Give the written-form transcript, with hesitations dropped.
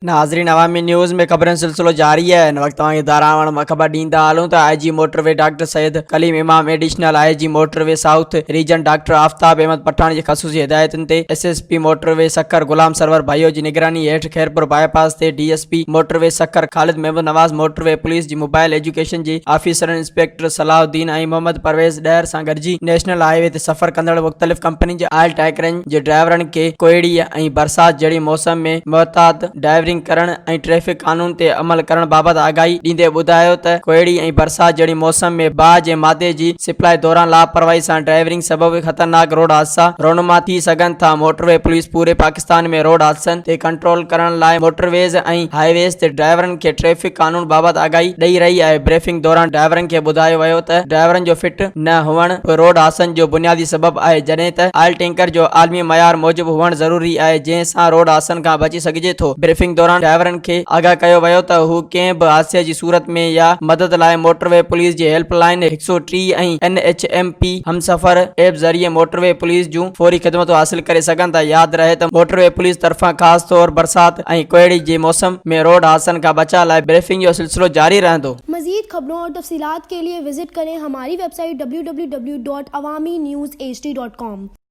ناظرين عوامي نيوز ۾ خبرن جو سلسلو جاري آهي هن وقت توهان کي ڌاراوڻ مان خبر ڏيندا هلون ته I G motorway doctor Syed Kaleem Imam additional I G motorway south region doctor Aftab Ahmed Pathan جي خصوصي هدايتن تي S S P motorway Sukkur Ghulam Sarwar Bhayo جي نگراني هيٺ خيرپور باء پاس تي D S P motorway Sukkur Khalid Mehmood Nawaz motorway police جي mobile education جي آفيسرن انسپيڪٽر صلاح الدين ۽ محمد پرويز ڏهر سان گڏجي نيشنل هاء وي تي سفر ڪندڙ مختلف ڪمپنين جي آئل ٽينڪرن جي ڊرائيورن کي ڪوهيڙي ۽ برسات جهڙي موسم ۾ محتاط ڊرائيورنگ ڪرڻ ۽ ٽريفڪ قانون تي عمل ڪرڻ بابت آگاهي ڏيندي ٻڌايو ته ڪوهيڙي ۽ برسات جهڙي موسم ۾ باهه جي مادي جي سپلائي دوران لاپرواهي سان ڊرائيورنگ سبب خطرناڪ روڊ حادثا رونما ٿي سگهن ٿا، موٽر وي پوليس پوري پاڪستان ۾ روڊ حادثن تي ڪنٽرول ڪرڻ لاء موٽر ويز ۽ هاء ويز تي ڊرائيورن کي ٽريفڪ قانون بابت آگاهي ڏئي رهي آهي، بريفنگ دوران ڊرائيورن کي ٻڌايو ويو ته ڊرائيورن جو فٽ نه هئڻ به روڊ حادثن جو بنيادي سبب آهي، جڏهن ته آئل ٽينڪر جو عالمي معيار موجب هئڻ ضروري آهي، جنهن سان روڊ حادثن کان بچي سگهجي ٿو. بريفنگ دوران ڊرائيورن کي آگاهه ڪيو ويو ته هو ڪنهن به حادثي جي صورت ۾ يا مدد لاء موٽر وي پوليس جي help line 130 ۽ N H M P Humsafar app ذريعي موٽر وي پوليس جون فوري خدمتون حاصل ڪري سگهن ٿا. ياد رهي ته موٽر وي پوليس طرفان خاص طور برسات ۽ ڪوهيڙي جي موسم ۾ روڊ حادثن کان بچاء لاء بريفنگ جو سلسلو جاري رهندو. مزيد خبرون اور تفصيلات کے لئے وزٽ ڪرين ھماري website W W W dot Awami news H D dot com.